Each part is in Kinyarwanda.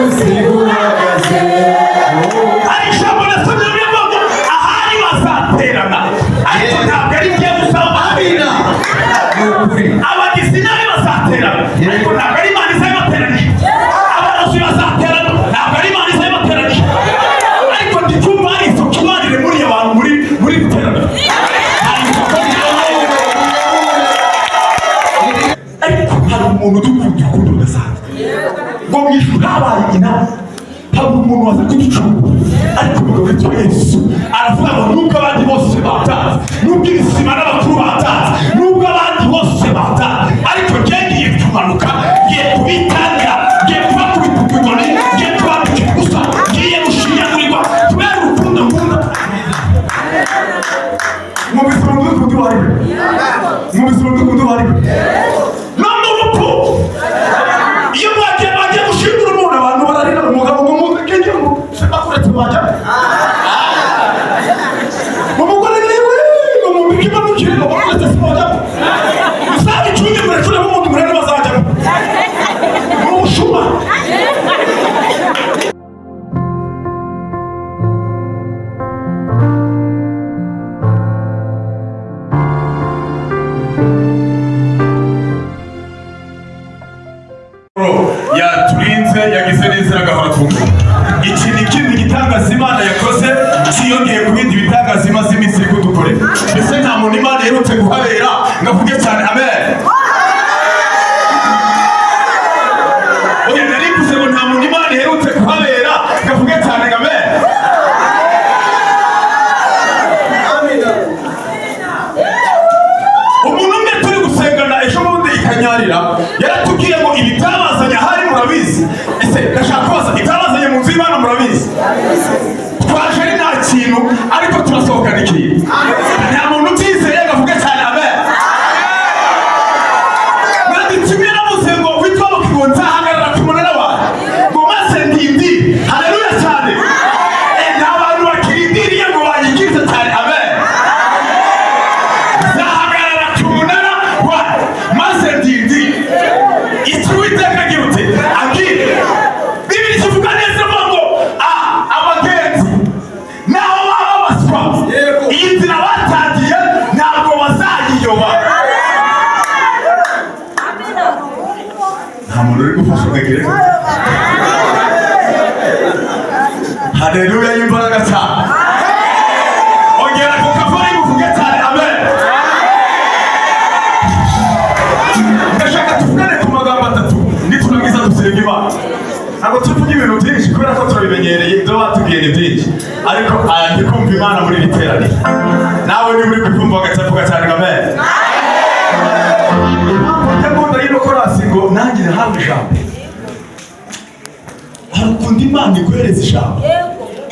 gusiga uhagaze. Hari ijambo nasomye rivuga ngo ahari bazaterana, ariko ntabwo ari njye uzaba. Amina, ni ukuri. Abagizi nabi bazaterana, ariko ntabwo ari Imana izabibateranije. Abarozi bazaterana, ntabwo ari Imana izabibateranije. Ariko ndi kumva hari isoko Imana iremuriye abantu muri iri teraniro. Hari isoko rikomeye, ariko hari umuntu udukunda urukundo rudasanzwe. Ngo mu ijuru habaye inama, hari umuntu waza kuducungura, ariko umugabo witwa Yesu aravuga ngo nubwo abandi bose batanze, nubwo ibisima n'abakuru batanze, nubwo abandi bose batanze, ariko njye ngiye kumanuka, ngiye kubitangira, ngiye kubakubita udukoni, ngiye kubambika ubusa, ngiye gushinyagurirwa kubera urukundo nkunda. Mwumvise umuntu udukunda uwo ari we? Mwumvise umuntu udukunda uwo ari we? No mu rupfu, iyo mwagiye bagiye gushingura umuntu, abantu bararira. Umugabo ngo muzeke ngo bakuretse bajya umugore niwe ngo mubike imanukire ngo bakuretse si bajyamo. Uzabicunge, murecuremo umuntu murebe bazajyamo mu bushuma. Yaturinze, yagize neza, iragahora twunguka. Iki ni ikindi gitangaza Imana yakoze cyiyongeye ku bindi bitangaza imaze iminsi iri kudukorera. Mbese nta muntu Imana iherutse guhabera ngo avuge cyane amen? Oya, nari mvuze ngo nta muntu Imana iherutse kuhabera ngo avuge cyane ngo amen. Amina. Umuntu umwe turi gusengana ejo bundi ikanyarira yaratubwiye ngo ibi byabazanye ahari murabizi. Ese ndashaka kubaza, ibyabazanye mu nzu y'Imana murabizi? Twaje ari nta kintu, ariko turasohokana ikintu. Nta muntu ubyizeye ngo avuge cyane amen? Nanditse imwe, navuze ngo witwa ngo nzahagarara ku munara wawe ngo maze ndindire. Haleluya cyane. Nta bantu bakirindiriye ngo banyikirize cyane amen. Nzahagarara ku munara wa maze ndindire icyo Uwiteka agira uti abwire. Bibiri kivuga neza, ivuga ngo abagenzi naho baba baswa, iyi nzira batangiye ntabwo bazayiyoba. Nta muntu uri gufasha ngo agere. Haleluya y'imbaraga cyane. Ongera ku kavari muvuge cyane amen. Ndashaka tuvugane ku magambo atatu, niturangiza dusenga Imana. Ntabwo tuvuga ibintu byinshi kubera ko turabimenyereye, ibyo batubwiye ni byinshi, ariko aya ndi kumva Imana muri iri teraniro. Nawe niba uri kubyumva agacavuga cyane ngo amen. Impamvu njya nkunda y'ino korasi ngo nanjye nahawe ijambo, hari ukuntu Imana iguhereza ijambo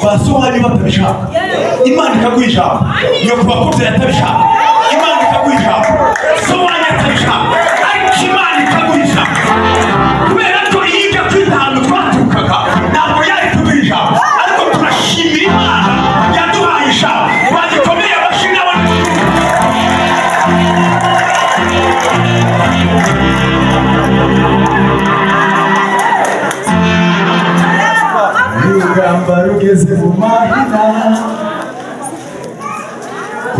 ba so hari batabishaka, Imana ikaguha ijambo. Nyoko bakubyaye atabishaka, Imana ikaguha ijambo. So wanyu atabishaka, ariko Imana ikaguha ijambo. Kubera ko iyo ijya kwita ahantu twaturukaga ntabwo yari kuduha ijambo, ariko turashimira Imana yaduhaye ijambo. Bagikomeye amashyi n'abandi. Urugamba rugeze mu mahina,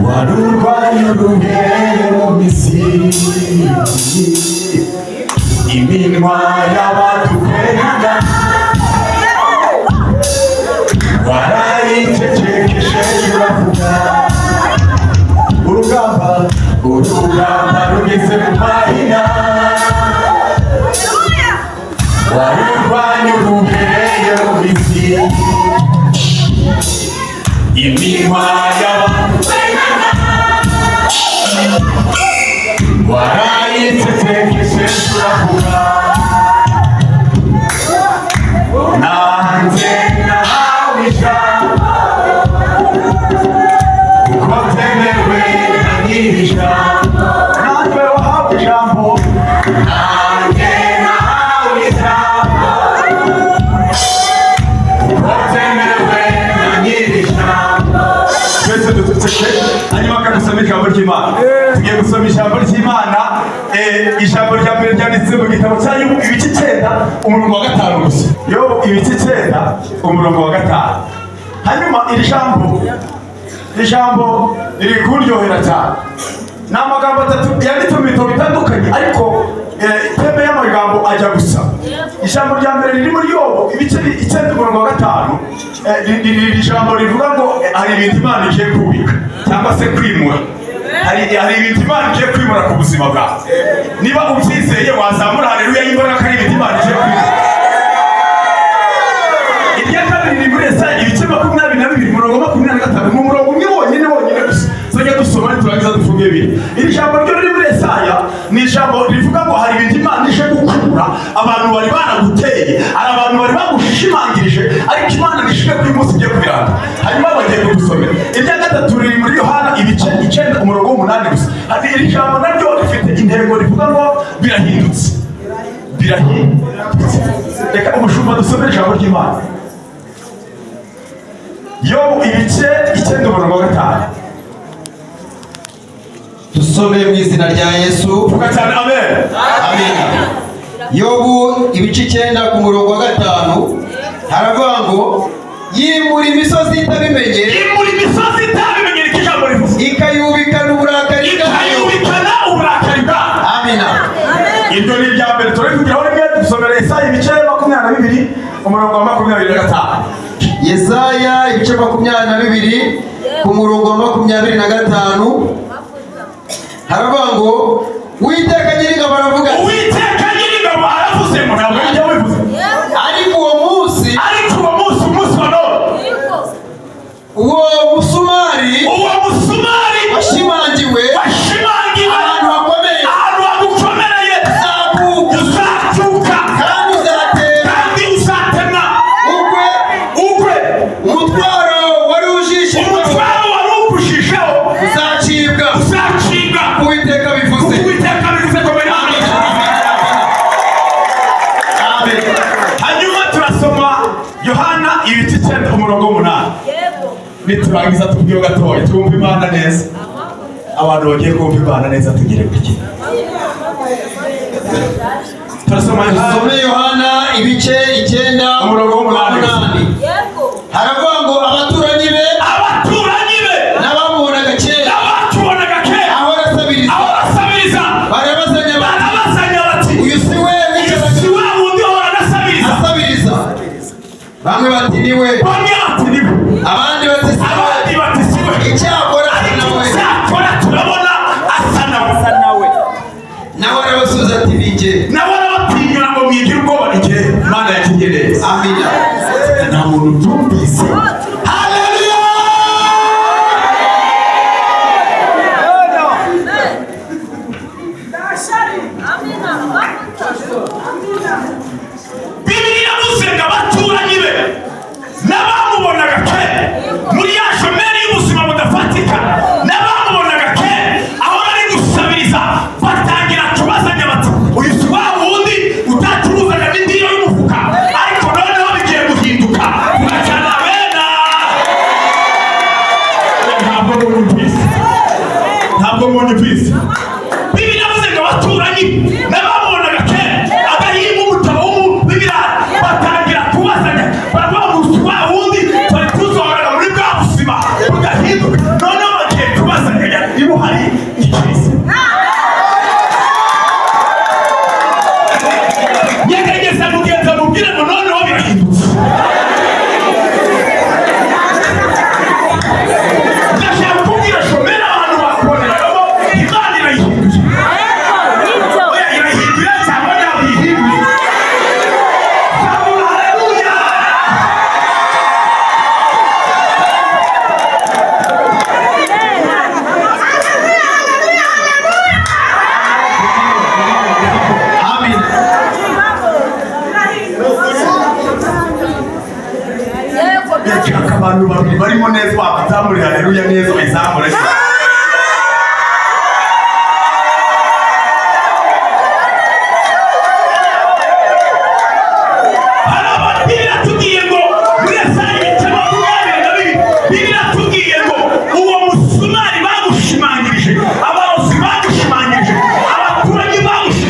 warurwanya uruhere mu misiri, iminwa y'abadukwega warayicecekesheje uravuga. Urugamba, urugamba rugeze mu mahina, warurwanya uruhereye mu misiri, iminwa y'abantu warayicecekesheje uravuga. Nanjye nahawe ijambo kuko byemewe na nyir'ijambo. Natwe wahawe ijambo. Nanjye nahawe ijambo kuko byemewe na nyir'ijambo. Twese duceceke, hanyuma akadusoma ijambo ry'Imana. Tugiye gusoma ijambo ry'Imana. Ijambo rya mbere ryanditse mu gitabo cya Yobu, ibice 9, umurongo wa 5 gusa. Yobu ibice 9, umurongo wa 5. Hanyuma iri jambo riri kuryohera cyane. Ni amagambo atatu yanditse mu bitabo bitandukanye, ariko thème y'amagambo ajya gusa. Ijambo rya mbere riri muri Yobu ibice 9, umurongo wa 5. Iri jambo rivuga ngo hari ibintu Imana igiye kubika cyangwa se kwimura. Hari ibintu Imana igiye kwimura ku buzima bwawe. Niba ubyizeye, wazamura haleluya y'imbaraga ko ari ibintu Imana igiye kwimura. Irya kabiri riri muri Yesaya ibice 22, umurongo 25. Ni umurongo umwe wonyine wonyine gusa tujya dusoma, niturangiza dufunge bibiri. Iri jambo ryo riri muri Yesaya ni ijambo rivuga ngo hari ibintu Imana ije gukura abantu bari baraguteye, hari abantu bari bagushimangirije, ariko Imana nishimwe ko uyu munsi igiye kubiranga. Hanyuma bagiye kudusomera. Irya gatatu riri muri Yohana ibice 9, umurongo w'8 gusa. Hari iri jambo naryo rifite intego rivuga ngo birahindutse, birahindutse. Reka umushumba dusomere ijambo ry'Imana. Yobu ibice 9, umurongo wa 5. Dusome mu izina rya Yesu. Vuga cyane amen. Amen. Yobu ibice 9 ku murongo wa 5 haravuga ngo: "Yimura imisozi itabimenye, Imura imisozi itabimenye," niko ijambo rivuze. "ikayubikana uburakari bwayo." Ikayubikana uburakari bwayo. Amina. Ibyo ni ibya mbere turabivugiraho rimwe. Dusomera Yesaya ibice 22, umurongo wa 25. Yesaya ibice 22 ku murongo wa 25 haravuga ngo: "Uwiteka Nyiringabo aravuga ati, Uwiteka Nyiringabo aravuze ngo, ntabwo bijya bivuze. Ariko uwo munsi, Ariko uwo munsi, umunsi wa none, uwo musumari uwo musumari washimangiwe washimangiwe ahantu hakomeye, ahantu hagukomereye, uzakuka, uzakuka, kandi uzatera, kandi uzatema, ugwe, ugwe, umutwaro wari ujishijweho umutwaro wari ugushisheho uzacibwa, uzacibwa, Uwiteka bivuze." Uwiteka bivuze. Komera. Amen. Hanyuma turasoma Yohana ibice 9, umurongo w'8. Niturangiza tubwiwe gatoya twumva Imana neza. Abantu bagiye kumva Imana neza, tugire gutya, turasoma Yohana. Dusome Yohana ibice 9, Umurongo w'8. 8. Haravuga ngo: "Abaturanyi be Abaturanyi be n'abamubonaga kera n'abatubonaga kera ahora asabiriza, aho basabiriza, barabazanya bati, barabazanya bati, 'Uyu si we wicaraga si wa wundi uhora anasabiriza?' asabiriza?' Bamwe bati: 'Ni we.' Bamwe bati: 'Ni we.' Abandi bati: 'Si we.' Abandi bati: 'Si we.' Icyakora asa nawe." Cyakora turabona asa nawe. Nawe arabasubiza ati: 'Ni jye.' Nawe arabatinyura ngo: 'Mwigire ubwoba, ni jye.' Imana yakinnye neza. Amina. Nta muntu ubyumvise. Haleluya! Bibiliya yavuze ngo abaturanyi be n'abamubonaga kera muri ya shomeri y'ubuzima budafatika, n'abamubonaga kera aho bari gusabiriza, batangira kubazanya bati: 'Uyu si wa wundi utacuruzaga n'indiyo y'umufuka? Ariko noneho bigiye guhinduka.' Tugacana bena. Ntabwo munyumvise, ntabwo munyumvise. Bibiliya yavuze ngo abaturanyi n'abamubonaga kera agahinga umutabo w'ibirayi batangira kubazanya, baravuga ngo: 'Si wa wundi twari tuzohoraga muri bwa buzima bugahinduka?' Noneho bagiye kubazanya niba hari ikiza." Nyegereza mugenzi, amubwire ngo noneho birahindutse. Ndashaka kubwira shomeri, abantu bakuboneragamo, Imana irayihinduye. Oya, irahinduye cyangwa ntabwo ihinduye? Zamura haleluya! Amen. Ndashaka abantu babiri barimo neza wabazamurira haleluya neza, bayizamure. Hari abantu Bibiliya tubwiye ngo muri Yesaya ibice 22, Bibiliya tubwiye ngo uwo musumari bagushimangirije, abarozi bagushimangirije, abaturanyi bagushimangirije.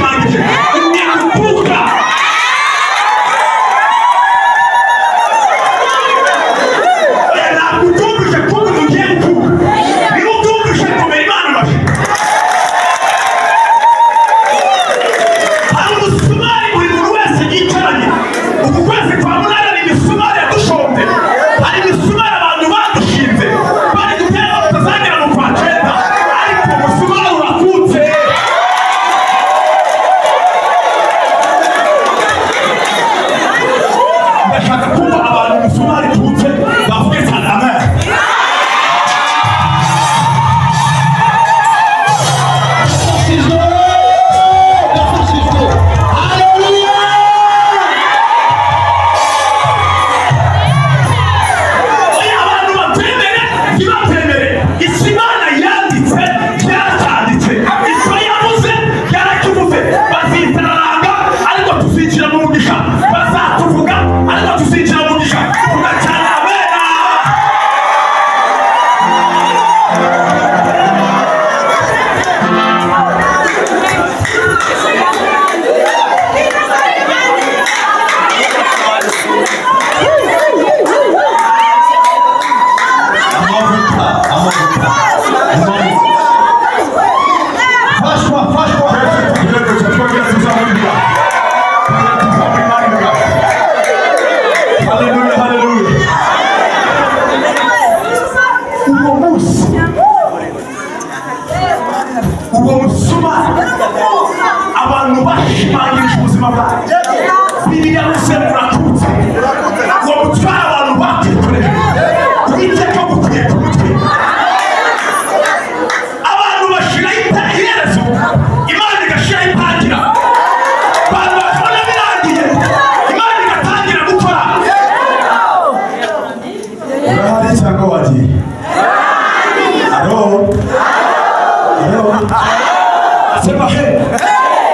Sema hey.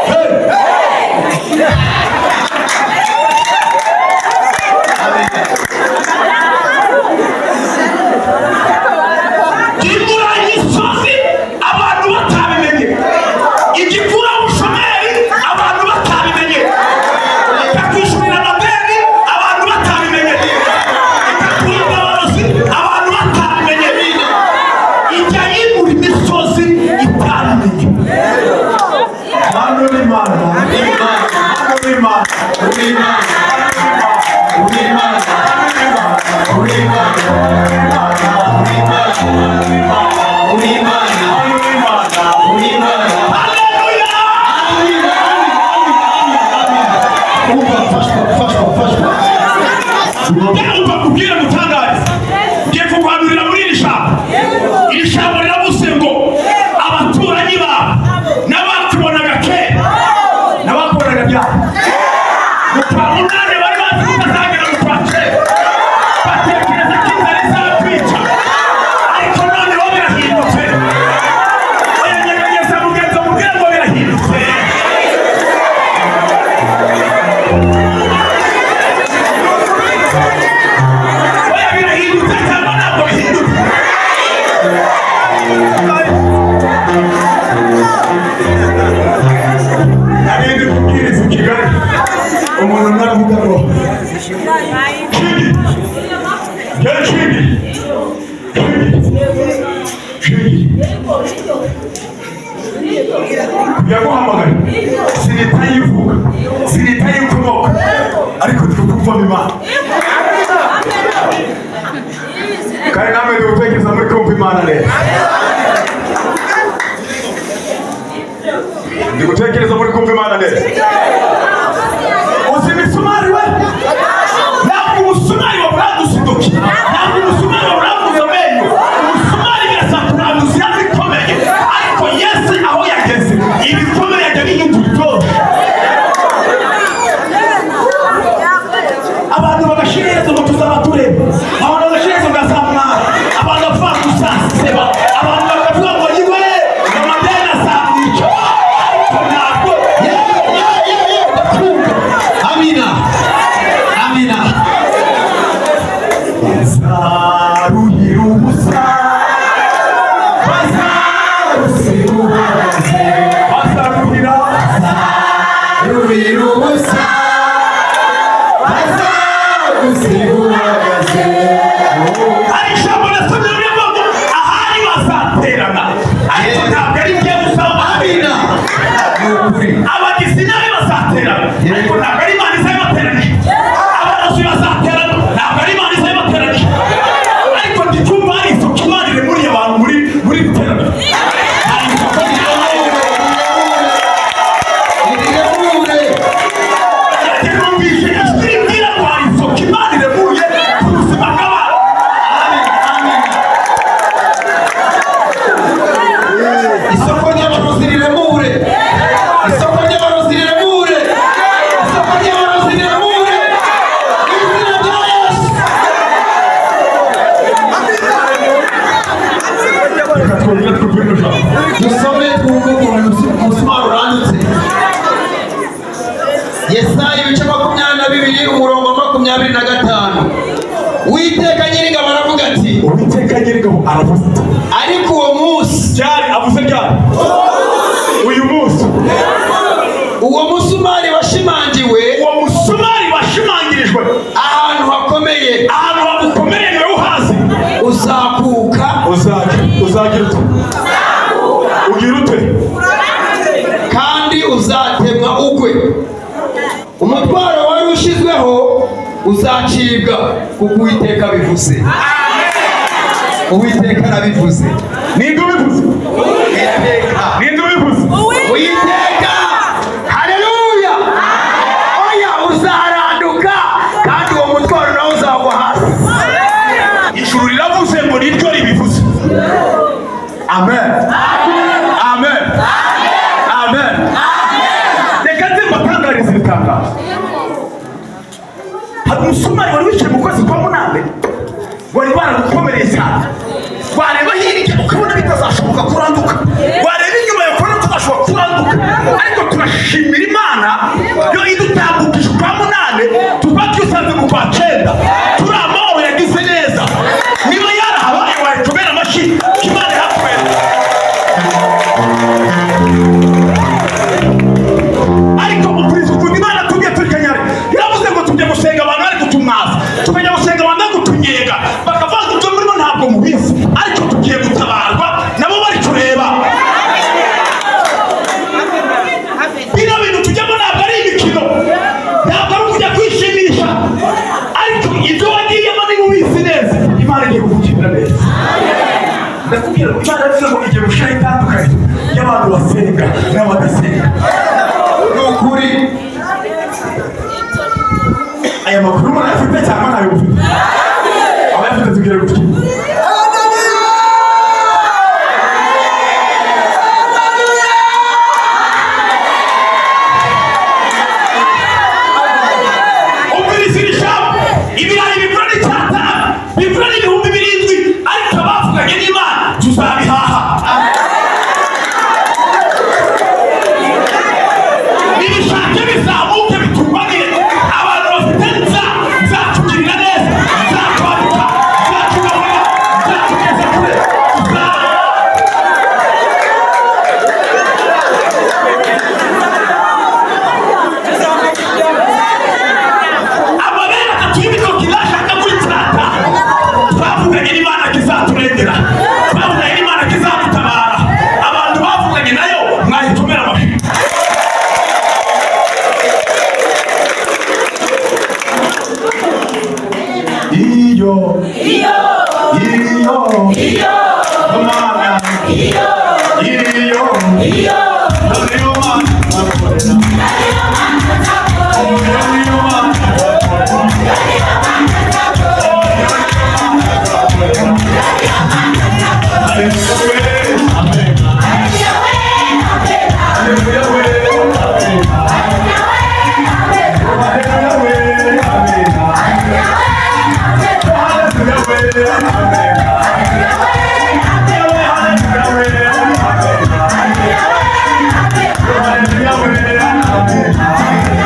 Hey. Imvura y'imisozi abantu batabimenye, igikura ubushomeri abantu batabimenye, ikakwishyurira amadeni abantu batabimenye, ikakurinda abarozi abantu batabimenye, ijya yimura imisozi itabimenye. Hano ni Imana, hano ni Imana, Uri Imana, uri Imana, uri Imana, uri Imana, uri Imana, hano ni Imana. Uri Imana. Haleluya! Amina, amina, amina, amina. Umva, fashwa, fashwa, fashwa. Ndumva kubwira mutangariza, ngiye kuguhanurira muri iri jambo. Iri jambo riravuze ngo abaturanyi bawe n'abakubonaga kera n'abakubonaga byabo mu kwa munani bari bazi ko utazagera mu kwa kera, batekereza ko inzara izakwica, ariko noneho birahindutse. Oya, nyeganyeza mugenzi, mubwire ngo birahindutse. Oya, birahindutse cyangwa ntabwo bihindutse? Narindi kubwiriza i Kigali, umuntu umwe aravuga ngo Shigi, jye Shigi, Shigi, Shigi yaguhamagaye, sinita yivuga, sinita yikomoka, ariko turi kumvamo Imana, kandi namwe ndi gutekereza muri kumva Imana neza. Ndi gutekereza muri kumva Imana neza. Uzi imisumari we? Ntabwo umusumari waburanguza intoki, ntabwo umusumari waburanguza amenyo. Umusumari birasa kuranguza yaba ikomeye, ariko Yesu aho yageze ibikomeye ajya bihindura ibyoroshye. Abantu bagashyira iherezo ngo tuzaba tureba, abantu bagashyira iherezo ngo azamwara, abantu bavuga ngo uzaseba, abantu bakavuga ngo yiwe amadeni azamwica, ariko ntabwo. Yeah, yeah, yeah, yeah, ndakumva. Amina, amina. Bazaruhira ubusa, bazarusirubaze, bazaruhira. Ruhira ubusa, bazagusiga uhagaze. Hari ijambo nasomye rivuga ngo ahari bazaterana, ariko ntabwo ari njye uzaba. Amina. Ni ukuri. Abagizi nabi bazaterana, ariko ntabwo ari Imana izabibateranije. Abarozi bazaterana, ntabwo ari Imana izabibateranije. Ariko ndi kumva hari isoko Imana iremuriye abantu muri iri teraniro. Hari isoko rikomeye. Iremure. Numvise ijwi rimbwira ngo hari isoko Imana iremuye ku buzima bw'abantu. Amina, amina. Isoko ry'abarozi riremure. Isoko ry'abarozi riremure. Isoko ry'abarozi riremure. Mu izina rya Yesu. Reka twongere twumve rino jambo. Dusome twumve ukuntu umusumari urandutse. Yesaya ibice 22, umurongo wa 25. Uwiteka Nyiringabo aravuga ati: Uwiteka Nyiringabo aravuze ati: Ariko uwo munsi. Ryari avuze? Ryari? Uyu munsi. Uwo musumari washimangiwe Uwo musumari washimangirijwe ahantu hakomeye ahantu hagukomeye, niwe uhazi. Uzakuka. Uzagira ute? Ugira ute? Kandi uzatemwa ugwe. Umutwaro wari ushyizweho uzacibwa, kuko Uwiteka abivuze. Uwiteka arabivuze. Ninde ubivuze? Uwiteka. Ninde ubivuze? Uwiteka. Haleluya! Oya, uzaranduka kandi uwo mutwaro nawe uzagwa hasi. Ijuru riravuze ngo niryo ribivuze. Amen, amen, amen. Reka nze mbatangarize ibitangazo. Hari umusumari wari wicaye mu kwezi kwa munani, wari waragukomereye cyane, wareba hirya ukabona bitazashoboka kuranduka, wareba inyuma ukabona bitazashoboka kuranduka. Ariko turashimira Imana yo idutambukije ukwa munane, tukaba twisanze mu kwa cyenda turi amahoro. Yagize neza. Niba yarahabaye, wayikomera amashyi ko Imana ihakorera. Ariko ukuriza ukuntu Imana tubwiye turi Kanyari, yaravuze ngo tujye gusenga abantu bari kutumwaza, tukajya gusenga abantu bari kutunnyega, bakavuga ngo ibyo murimo ntabwo mubizi, ariko tugiye gutabarwa nabo bari kureba. Bino bintu tujyamo ntabwo ari imikino, ntabwo ari ukujya kwishimisha, ariko ibyo wagiyemo niba ubizi neza, Imana igiye kukugirira neza. Ndakubwira ngo Imana yavuze ngo igiye gushyiraho itandukaniro y'abantu basenga n'abadasenga. Ni ukuri. Aya makuru murayafite cyangwa ntayo mufite? Abayafite tubwire gutya. Umviriza iri jambo: ibirayi bigura n'icyatanu, bigura n'7,000, ariko abavuganye n'Imana tuzabihaha. Nibishake bizamuke biturwanire. Abantu bafite nza nzatugirira neza, nzatwambika, nzatugaburira, nzatugeza kure. Amabere atatu y'ibitoki nashaka kuri cyata. Twavuganye n'Imana kizaturengera, twavuganye n'Imana kizadutabara. Abantu bavuganye nayo mwayitumira amashyi. Iyo iyo iyo Mana, iyo iyo iyo Mana nzakorera, iyo Mana nzakorera. Haleluya we, amen. Haleluya we, amen. Haleluya we, amen. Haleluya we, amen. Haleluya we, amen.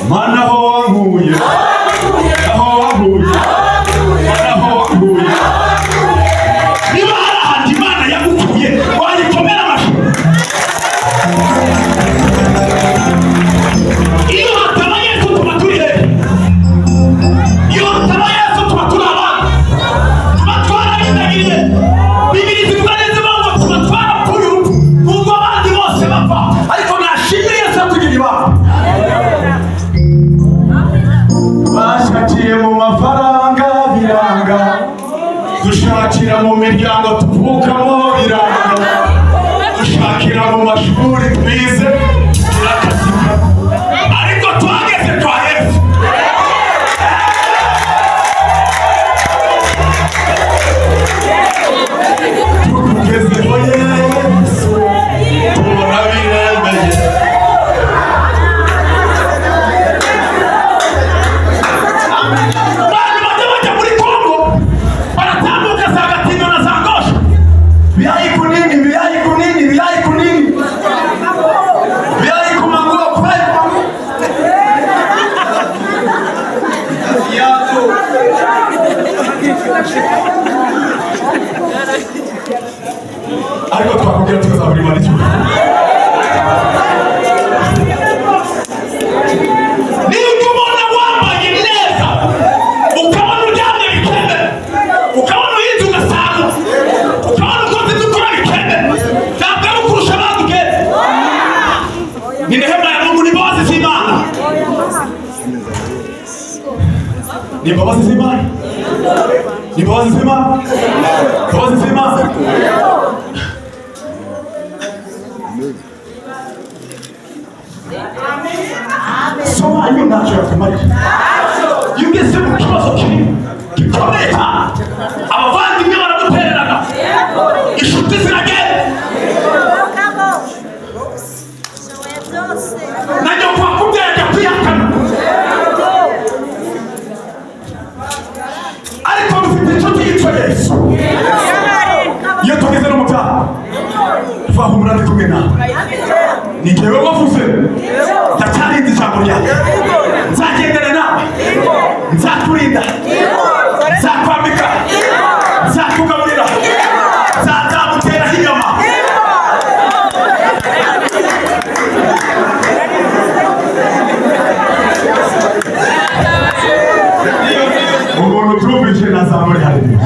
Mana, aho wankuye, aho wankuye, Mana, aho wankuye. Niba hari ahantu Imana yagukuye, wayikomera amashyi. Iyo hataba Yesu tuba turi hehe? Iyo hataba Yesu tuba turi abana, tuba twararindagiriye. Bibiri zivuga neza impamvu tuba twarapfuye urupfu nubwo abandi bose bapfa, ariko nashimire Yesu yatugiriye ibanga. Bashakiye mu mafaranga biranga, dushakira mu miryango tuvukamo biranga, dushakira mu mashuri twize turakazika, ariko twageze kwa Yesu. Tukugezeho Yesu, tubona biremeye. Abantu bajya bajya muri Kongo, baratambuka za Gatindo na za Ngosha. Biyayi kunini, biyayi kunini, biyayi kunini, biyayi kumanguo, biyayi kumanguo. Yato. Ariko twakubwira tukazabura Imana icyubahiro. Niba ubona wambaye neza, ukabona uryamye bikemere, ukabona uhinze ugasarura, ukabona ukoze ibyo ukora bikemere, ntabwo ari ukurusha abandi ubwenge, ni rehema ya Mungu, ni imbabazi z'Imana, ni imbabazi z'Imana, ni imbabazi z'Imana, imbabazi z'Imana. So wanyu ntacyo yakumarira. Iyo ugeze mu kibazo kinini gikomeye cyane, abavandimwe baragutererana, inshuti ziragenda, na nyoko wakubyaye ajya kwihakana, ariko dufite inshuti yitwa Yesu. Humura, ndi kumwe nawe. Ni jyewe wavuze, ndacyarinze ijambo ryawe. Nzagendana nawe, nzakurinda, nzakwambika, nzakugaburira, nzazamuteraho inyama. Umuntu ubyumvise nazamure haleluya.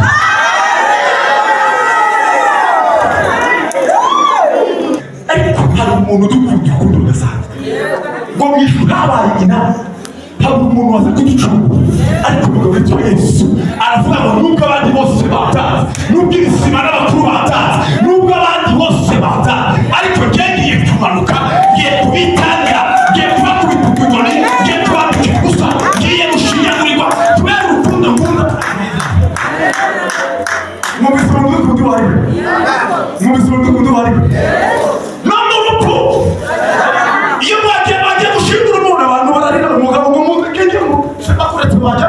Ariko hari umuntu udukunda urukundo rudasanzwe. Ngo mu ijuru habaye inama, hari umuntu waza kuducungura, ariko umugabo witwa Yesu aravuga ngo nubwo abandi bose batazi, nubwo ibisima n'abakuru batazi, nubwo abandi bose batazi, ariko njye ngiye kumanuka, ngiye kubitangira, ngiye kubakubita udukoni, ngiye kubambika ubusa, ngiye gushinyagurirwa kubera urukundo nkunda. Mwumvise umuntu udukunda uwo ari we? Mwumvise umuntu udukunda uwo ari we? No mu rupfu, iyo bagiye bagiye gushingura umuntu, abantu bararira. Umugabo ngo muzike ngo bakuretse bajya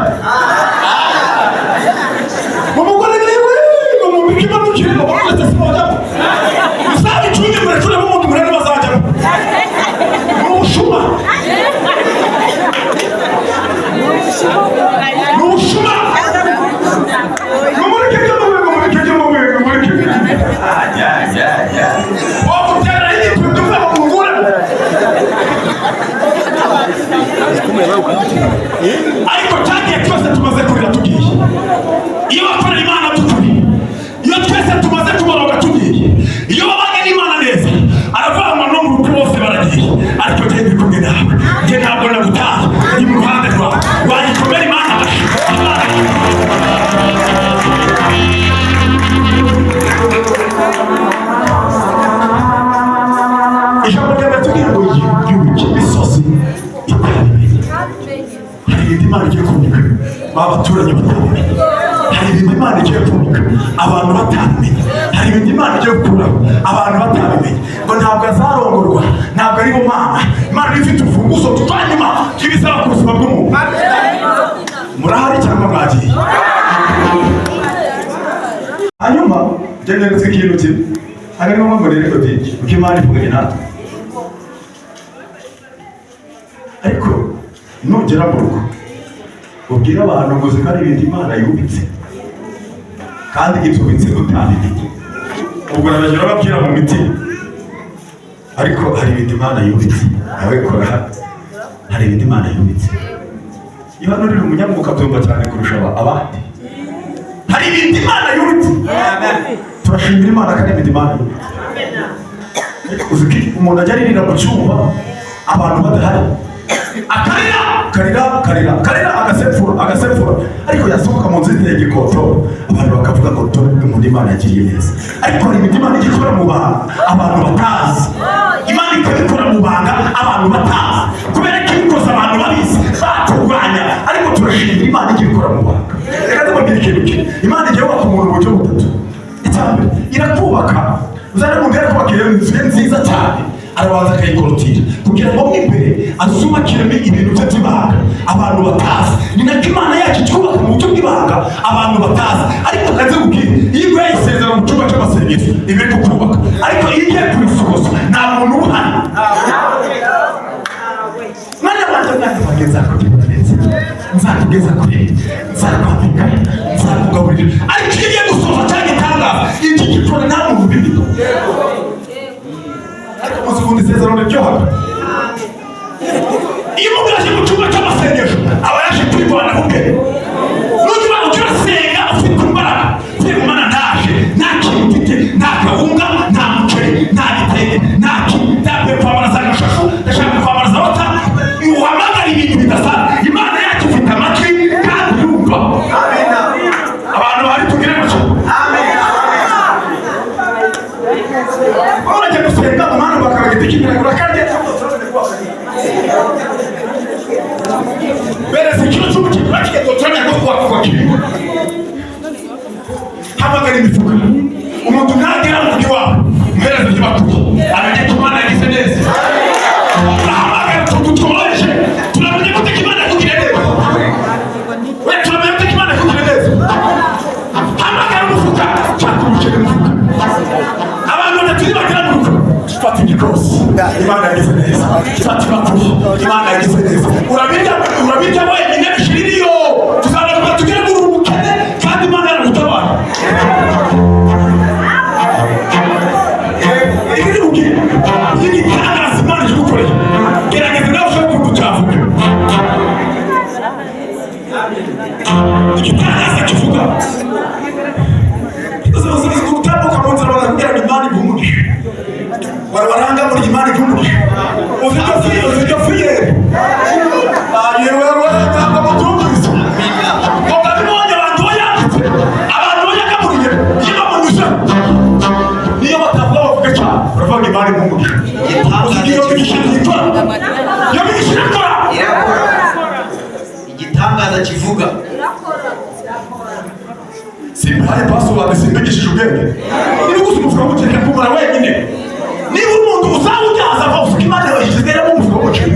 umugore niwe ngo mubike imanukire ngo bakuretse si bajyamo, uzabicunge murekuremo umuntu murebe bazajyamo. Ni ubushuma, ni ubushuma. Mumureke ibyo mu rwego, mureke ibyo mu rwego, mureke wagutera igitutu uva mu muguramo. Ariko cyagiye twese tumaze kurira tugiye, iyo bakorera Imana by'ukuri, iyo twese tumaze kuboroga tugiye, iyo babanye n'Imana neza, aravuga ngo no mu rupfu bose baragiye, ariko njye ndi kumwe nawe. Njye ntabwo nagutaye, ndi mu ruhande rwawe. Wayikomera Imana amashyi. Imana. Ijambo ryawe tubwira ngo yubike imisozi itabimenye. Hari ibintu Imana igiye kubika ba baturanyi batabimenye, hari ibintu Imana igiye kubika abantu batabimenye, hari ibintu Imana igiye gukuraho abantu batabimenye. Ngo ntabwo azarongorwa, ntabwo ari bo Mana. Imana iba ifite urufunguzo rwa nyuma rw'ibizaba ku buzima bw'umuntu. Murahari cyangwa mwagiye? Hanyuma njye neretse ikintu kimwe, hari ngombwa ngo nereke byinshi kuko Imana ivuganye natwe. Ariko nugera mu rugo ubwire abantu ngo uzi ko ari ibintu Imana yubitse, kandi ibyubitse utabimenye. Ubwo urabagera babwira mu mitima, ariko hari ibintu Imana yubitse. Nawe kora hano, hari ibintu Imana yubitse. Iyo hano uri umunyamwuka byumva cyane kurusha abandi. Hari ibintu Imana yubitse. Turashimira Imana ko ari ibintu Imana yubitse. Uzi ko umuntu ajya aririra mu cyumba abantu badahari, akarira karira karira karira, agasepfura agasepfura, ariko yasohoka mu nzu iteye igikoto, abantu bakavuga ngo dore umuntu Imana yagiriye neza. Ariko hari ibintu Imana ijya ikora mu bantu abantu batazi. Imana ikabikora mu banga abantu batazi, kubera ko ibikoze abantu babizi baturwanya. Ariko turashimira Imana ijya ikora mu banga. Reka tubabwire ikintu kimwe: Imana ijya yubaka umuntu mu buryo butatu. Icya mbere, irakubaka. Uzane umuntu yari kubaka iyo nzu ye nziza cyane, arabanza akayikorotira kugira ngo mo imbere azubakiremo ibintu bye by'ibanga abantu batazi. Ni nako Imana yacu itwubaka mu buryo bw'ibanga abantu batazi. Ariko kaze kubwira, iyo iguhaye isezerano mu cyumba cy'amasengesho iba iri kukubaka, ariko iyo igiye kurisohoza nta muntu uba uhari. Mwana wanjye, mwana wanjye, nzakugeza neza, nzakugeza kure, nzakwambika, nzakugaburira. Ariko iyo ugiye gusoza cya gitangaza, iki gikora nta muntu ubimenya. Ariko muzi ukuntu isezerano riryoha? Iyo umuntu yaje mu cyumba cy'amasengesho aba yaje kwirwanaho ubwe. Nujya ujya urasenga ufite imbaraga, uvuye Mana ndaje, nta kintu mfite, nta kawunga, nta muceri, nta gitenge, nta kintu, ndambiwe kwambara za gashashu, ndashaka kwambara za wata. Uhamagara ibintu bidasanzwe. Imana yacu ifite amatwi kandi yumva. Abantu bari tugire gutya, urajya gusenga umwana bakaba igiti cy'ibirayi urakarya, bereza ikiro cy'umuceri urakiye, turamenya ko twakubakiriye. Hamagara imifuka, umuntu nagera mu mujyi wabo muhereze ibyo bakuye, amenye ko Imana yagize neza. Ahamagara utuntu tworoheje, turamenya ko Imana yakugiriye neza. We, turamenya ko Imana yakugiriye neza. Hamagara umufuka cyangwa umuceri, umufuka. Abantu batatu nibagera mu rugo. Kose Imana yagize neza. Fata ibakuri, Imana yagize neza. Urabirya, urabirya wenyine, bishiririyo. Tuzagaruka tugere muri ubu bukene kandi Imana yaragutabaye. Ibi ni ubwira y'igitangaza Imana igukoreye. Gerageza nawe ushobore kumva utavuga igitangaza kivuga. Utambuka mu nzira, barakubwira ngo Imana iguhe umugisha. Barabaranga muri Imana iguhe umugisha. Ufite fiyeri yewewe, ntabwo mutumvise ngo ndabibonye. Abantu bayanditse, abantu bayagaburiye, iyo bamunyuze, niyo batavuga, bavuga cyane, baravuga ngo Imana iguhe umugisha. Iyo migisha ntikora, iyo migisha irakora. Irakora, igitangaza kivuga. Simpaye password, simbigishije ubwenge. Niba uguze umufuka w'umuceri, kumara wenyine. Niba umuntu uzawujyaza hose, uko Imana yashyizemo umufuka w'umuceri,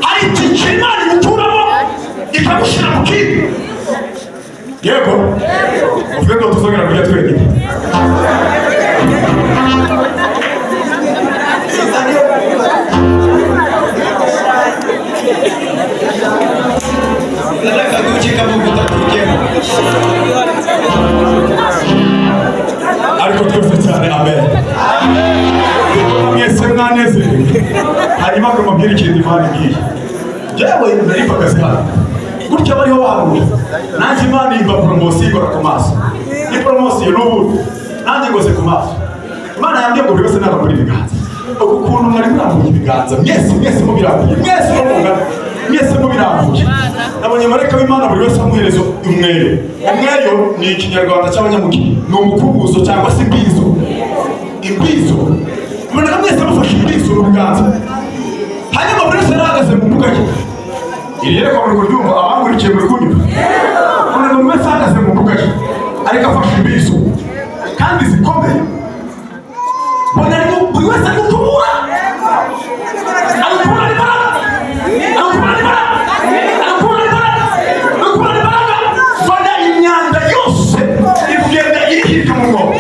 hari icyiciro Imana igukuramo ikagushyira mu kindi. Yego, uvuge ngo tuzongera kurya twenyine. Akaduki k'amavuta turyeho. Ariko twese cyane amen. Mwese mwanezerewe. Hanyuma ngo mubwire ikintu Imana igiye. Jewe nari mpagaze hano gutya, bariho bahanura, nanjye Imana imba poromosiyo, igora ku maso. Ni poromosiyo n'ubundi, nanjye ngoze ku maso. Imana yambwiye ngo buri wese nabakora ibiganza uku kuntu mwari murambuye ibiganza, mwese, mwese mubirambuye, mwese uko mungana, mwese mubirambuye. Nabonye marayika w'Imana, buri wese amuhereza umweyo. Umweyo ni Ikinyarwanda cy'abanyamugi, ni umukubuzo cyangwa se imbizo. Imbizo, mubona mwese mufashe imbizo mu biganza. Hanyuma buri wese yarahagaze mu mbuga ye. Iri yerekwa muri kuryumva? Abangurikiye, muri kunyumva? Mbona buri wese ahagaze mu mbuga ye, ariko afashe imbizo kandi zikomeye. Mbona ariko buri wese ari gukubura, ari gukubura imbaraga, ari gukubura imbaraga, ari gukubura imbaraga, ari gukubura imbaraga. Mbona imyanda yose iri kugenda irihirika mu mwobo.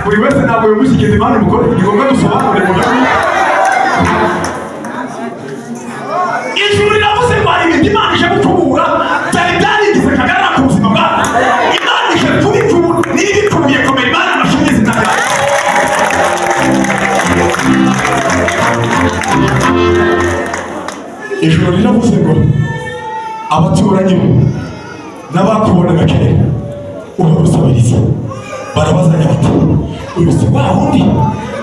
Buri wese ntabwo yumvise ikintu Imana imukore. Ni ngombwa dusobanure mu buryo. Ijuru riravuze ngo hari ibintu Imana ije gukubura byari byarigize kagarara ku buzima bwawe. Imana ije kubikubura. Niba ibikubiye, komera Imana amashyi mu izina ryawe. Ijuru riravuze ngo abaturanyi be n'abakubonaga kera uhora usabiriza barabazanya bati: "Uyu si wa wundi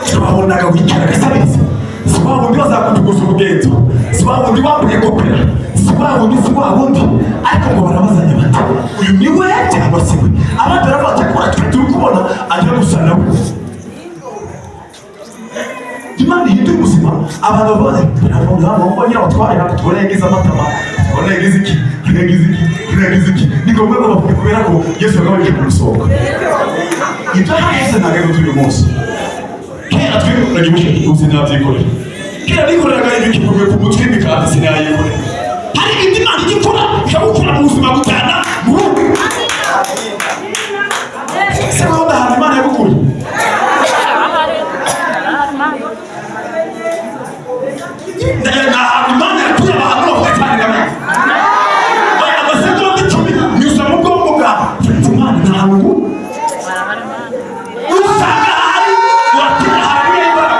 twabonaga wicara agasabiriza? Si wa wundi bazakutuguza umugenzo? Si wa wundi wambaye kopera? Si wa wundi, si wa wundi?" Ariko ngo barabazanya bati: "Uyu ni we cyangwa si we?" Abandi baravuga bati: "Kora twe turi kubona ajya gusa nawe." Imana ihindura ubuzima. Abantu bavuga, baravuga ngo nyirabatware ntabwo tubona yagize amatama, tubona yagize iki, yagize iki, yagize iki. Ni ngombwa ngo bavuge, kubera ko Yesu yagabanyije ku rusohoka. Ibyo hashize ntabwo ari uyu munsi. Kera twikoraga ibisheke, ubu sinabyikorera. Kera nikoreraga ibikigurwe ku mutwe, imikati sinayikorera. Hari ibindi Imana ijya ikora, ikagukura mu buzima butana mu rugo. Se wowe ahantu Imana yagukuye? Ni ahantu Imana yakuye abantu bavuga cyane na oya amasegonda 10 nyuza mu bwonko bwawe. Mfite Imana ntabwo usanga ahari watima ahantu y'Imana.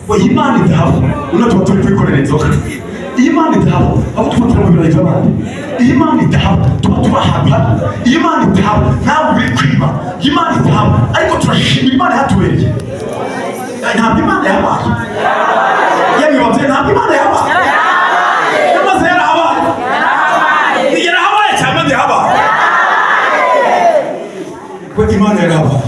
Oya, Imana idahaba, uno tuba turi kwikorera inzoga. Iyo Imana idahaba, aho tuba turi mu birori by'abandi. Iyo Imana idahaba, tuba turi ahantu habi. Iyo Imana idahaba, ntawe uri kwiba. Iyo Imana idahaba, ariko turashimira Imana yatubereye. Ntabwo Imana yabaye? Yemwe babyeyi, ntabwo Imana yabaye? Yamaze yarahabaye, yarahabaye cyangwa ntihabaye? Ko Imana yarahabaye,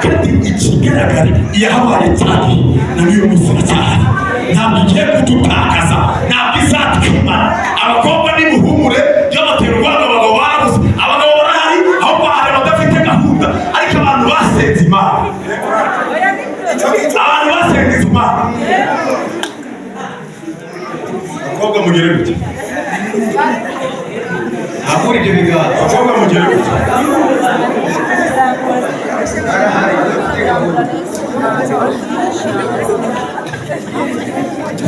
kandi ikigaragara yahabaye cyane, na n'uyu munsi iracyahari. Ntabwo igiye kudutakaza, ntabwo izatwimana. Abakobwa nimuhumure, byabatera urwango. Abagabo barabuze, abagabo barahari, ahubwo hari abagabo. Mugere gute? Hakura ibyo biganza. Abakobwa mugere gute? Barahari, bafite gahunda.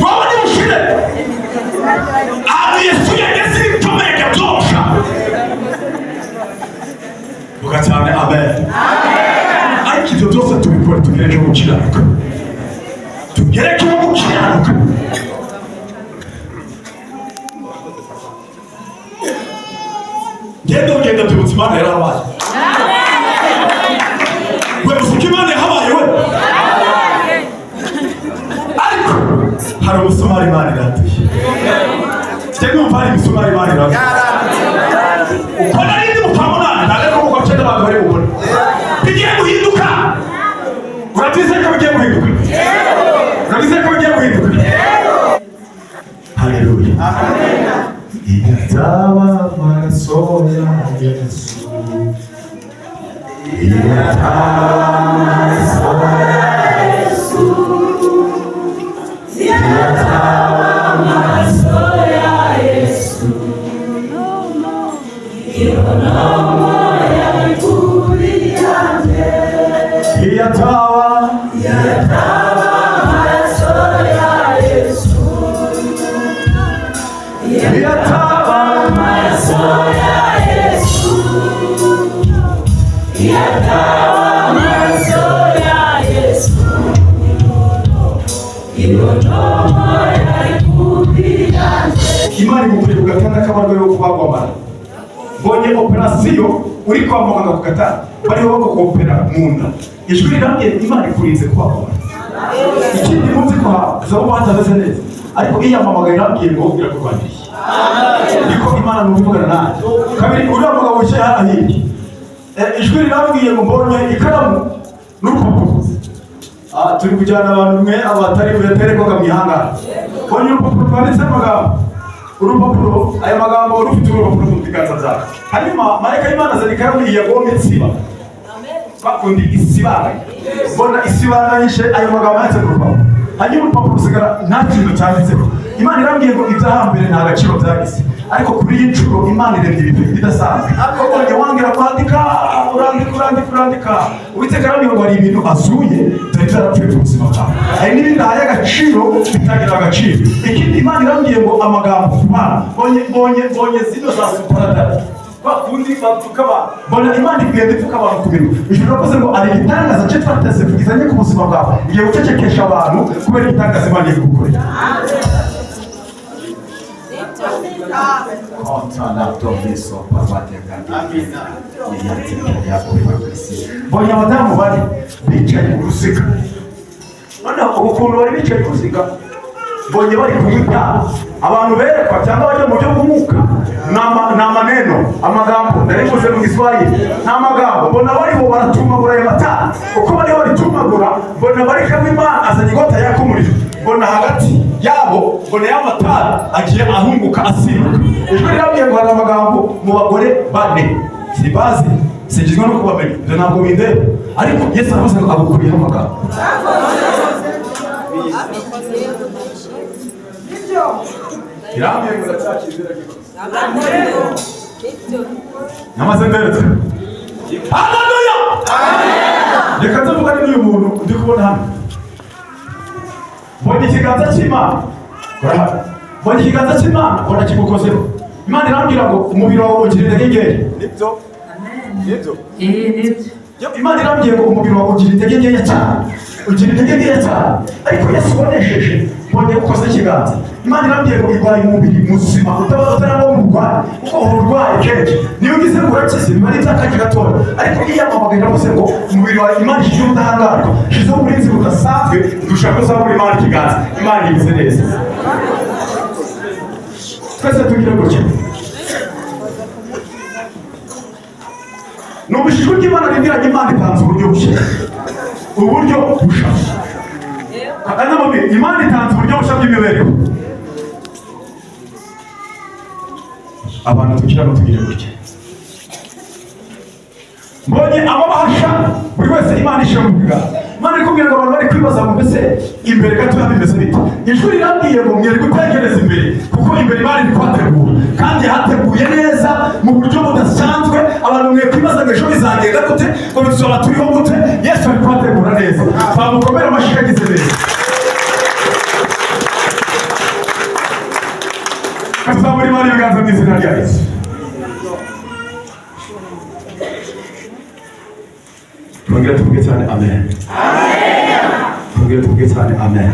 Wowe nibushire ahantu Yesu yageze, ibikomeye byabyosha. Vuga cyane amen. Ariko ibyo byose tubikore tugere cyo gukiranuka, tugere cyo gukiranuka. Ngenda ugenda byibutsa Imana yarabaye. We uzi ko Imana yahabaye we? Ariko hari umusumari Imana iratuye. Njye numva hari imisumari Imana iratuye. Uko nari ndi mu kwa munani, ntabwo ari mu kwa cyenda abantu bari bubone bigiye guhinduka. Urabyizeye ko bigiye guhinduka? Urabyizeye ko bigiye guhinduka? Haleluya! Iyo ataba amaraso ya Yesu, iyo ataba amaraso ya Yesu, iyo ataba amaraso ya Yesu, iyo ataba iyo ataba amaraso ya Yesu, iyo ataba amaraso ya Yesu, Imana imukuriye ku gatanda k'abarwayi bo kubagwa amara. Mbonye operasiyo, uri kwa muganga ku gatanda bariho bagukopera mu nda. Ijwi rirambye, Imana ikurinze kubagwa amara. Ikindi munsi ko haza hatameze neza, ariko iyo yamamagaye irambwiye ngo irakurwaniriye. Niko Imana ni uvugana nanjye. Kabiri, uriya mugabo wicaye hano hirya, ijwi rirambwiye ngo mbonye ikaramu n'urupapuro. Turi kujyana abantu mwe abatari buyaterekwaga mu ihangana. Mbonye urupapuro rwanditseho amagambo, urupapuro, aya magambo wari ufite urupapuro mu biganza byawe. Hanyuma marayika y'Imana azana ikaramu yagomba insiba bakundi isibanganya. Mbona isibanganyije ayo magambo yanditse ku rupapuro, hanyuma urupapuro rusigara nta kintu cyanditseho. Imana irambwiye ngo ibyo hambere nta gaciro byagize, ariko kuri iyi nshuro Imana iremye ibintu bidasanzwe. Ubonye wangira kwandika, urandika, urandika, urandika. Uwiteka arambwira ngo hari ibintu azuye byari byarapfuye ku buzima bwawe, hari n'ibindi ahaye agaciro bitagira agaciro. Ikindi, Imana irambwiye ngo amagambo ku bana, mbonye zino za suparadara bakundi bapfuka abantu. Mbona Imana igenda ipfuka abantu ku bintu. Ijuru ravuze ngo ari igitangaza cyitwa gizanye ku buzima bwawe, igiye gucecekesha abantu kubera igitangaza Imana iri gukorera. Mbonye abadamu bane bicaye mu ruziga. Noneho ubu ukuntu bari bicaye mu ruziga, mbonye bari kunywa itabi. Abantu berekwa cyangwa bajya mu buryo bw'umwuka ni amaneno, amagambo narivuze mu Giswahili ni amagambo. Mbona bariho baratumagura ayo matabi. Uko bariho baritumagura, mbona bari kamwe, Imana azanye inkota yaka umuriro. Mbona hagati yabo, mbona ya matabi agiye ahunguka, asimbuka. Ijwi rirambwiye ngo hari amagambo mu bagore bane sibazi, singizwe no kubamenya, ibyo ntabwo bindeba, ariko Yesu aravuze ngo agukuriyeho amagambo. Irambwiye ngo ndacyakizera gikoze namaze mberetse. Haleluya! Reka tuvugane n'uyu muntu ndi kubona hano. Mbonye ikiganza cy'Imana. Kora hano. Mbonye ikiganza cy'Imana, mbona kigukozeho. Imana irambwira ngo umubiri wawe ugira intege nkeya. Nibyo, nibyo. Nibyo. Imana irambwiye ngo umubiri wawe ugira intege nkeya cyane, ugira intege nkeya cyane, ariko Yesu wanesheje mbonye ukoze ikiganza. Imana irambwiye ngo irwaye umubiri muzima utaba utaraba mu burwayi, kuko uhora urwaye kenshi. Niyo ugize ngo urakize, biba ari iby'akanya gatoya. Ariko iyo yamamagaye iravuze ngo umubiri wawe Imana ishyizeho ubudahangarwa, ishyizeho uburinzi budasanzwe. Dushaka kuzamura Imana ikiganza. Imana ibize neza. Twese tugire gutya. Numvise ijwi ry'Imana rimbwira ngo Imana itanze uburyo bushya, uburyo busha. Akanyamubiri, Imana itanze uburyo bushya bw'imibereho. Abantu tukira no tugire gutya. Mbonye amabahasha, buri wese Imana ishyira mu biganza. Imana iri kumbwira ngo abantu bari kwibaza ngo mbese imbere gatoya bimeze bite? Ijwi rirambwiye ngo mwere gutegereza imbere, kuko imbere Imana iri kuhategura kandi hateguye neza mu buryo budasanzwe. Abantu mwe kwibaza ngo ejo bizagenda gute, ngo tuzaba turiho gute? Yesu ari kuhategura neza. Bamukomere amashyi yagize neza. Tuzamura Imana ibiganza mu izina rya Yesu. Twongere tuvuge cyane amen. Twongere tuvuge cyane amen.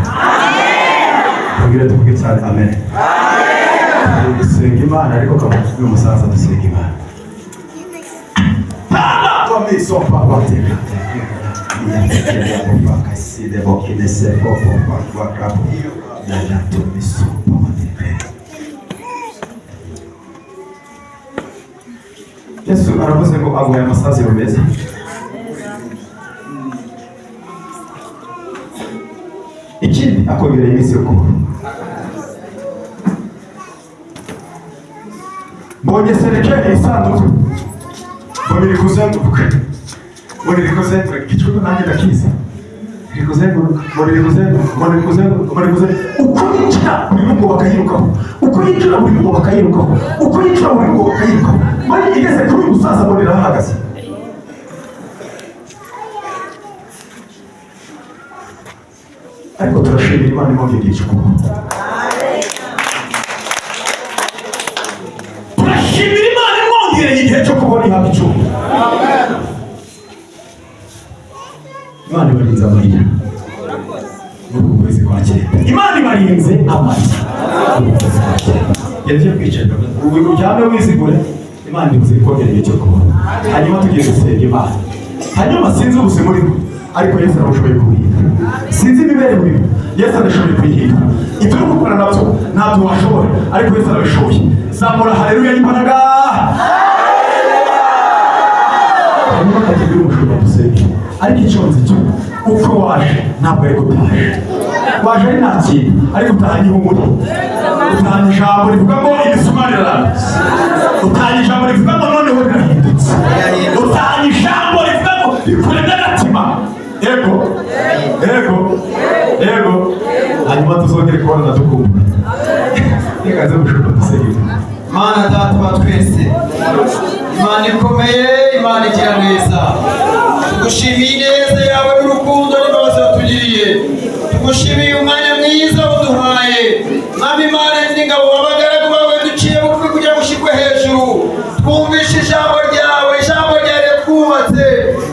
Twongere tuvuge cyane amen. Dusenga Imana, ariko kamuvuge umusaza, dusenga Imana. Yesu aravuze ngo aguhaye amasaziro meza. Ikindi akongerera iminsi yo kubaho. Mbonye cercueil, isanduku, mbona iri kuzenguruka, mbona iri kuzenguruka. Igicuku nanjye ndakizi. Iri kuzenguruka, mbona iri kuzenguruka, mbona iri kuzenguruka, mbona iri kuzenguruka. Uko yinjira buri rugo bakayirukaho, uko yinjira buri rugo bakayirukaho, uko yinjira buri rugo bakayirukaho. Mbona igeze kuri uyu musaza, mbona irahagaze. Ariko turashimira Imana imwongera igihe cyo kubaho. Turashimira Imana imwongereye igihe cyo kubona ihabwa icumi. Imana ibarinze amarira muri uku kwezi kwa cyenda. Imana ibarinze amarira muri uku kwezi kwa cyenda. Yagiye kwicara ubu uryame wizigure. Imana ibuze kongera igihe cyo kubaho. Hanyuma tugiye gusenga Imana. Hanyuma sinzi ubuzima urimo, ariko Yesu arabushoboye kubuhindura. Sinzi imibereho urimo, Yesu arashoboye kuyihindura. Ibyo uri gukora nabyo ntabyo washobora, ariko Yesu arabishoboye. Zamura haleluya y'imbaraga. Hanyuma akagira umushumba dusenge. Ariko icyo nzi cyo, uko waje ntabwo ariko utaje. Waje ari nta kintu, ariko utahanye ihumure. Utahanye ijambo rivuga ngo imisumari irarambitse. Utahanye ijambo rivuga ngo noneho birahindutse. Utahanye ijambo rivuga ngo rikuremye agatima. Yego, yego, yego. Hanyuma tuzongere kubonana dukumbura. Reka nze mushumba dusenge. Mana Data wa twese, Imana ikomeye, Imana igira neza, tugushimiye ineza yawe n'urukundo n'imbabazi watugiriye. Tugushimiye umwanya mwiza uduhaye. Mwami Imana n'ingabo, abagaragu bawe duciye bugufi kugira ngo ushyirwe hejuru. Twumvishe ijambo ryawe, ijambo ryawe twubatse.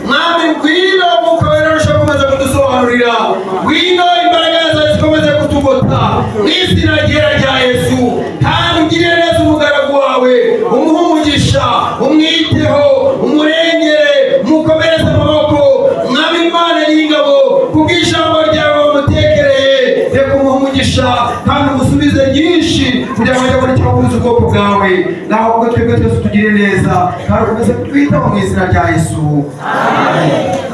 Mwami ngwino, Umwuka Wera arushaho gukomeza kudusobanurira. Ngwino, imbaraga zawe zikomeze kutugota mu izina ryera rya Yesu. Kandi ugirire neza umugaragu wawe, umuhe umugisha, umwiteho, umurengere, umukomereze amaboko. Mwami Imana n'ingabo, kubw'ijambo ryawe wamutekereye, reka umuhe umugisha kandi umusubize byinshi kugira ngo ajye abona icyo ahuza ubwoko bwawe. Naho ubwo twebwe twese tugire neza kandi ukomeze kutwitaho mu izina rya Yesu. Amen.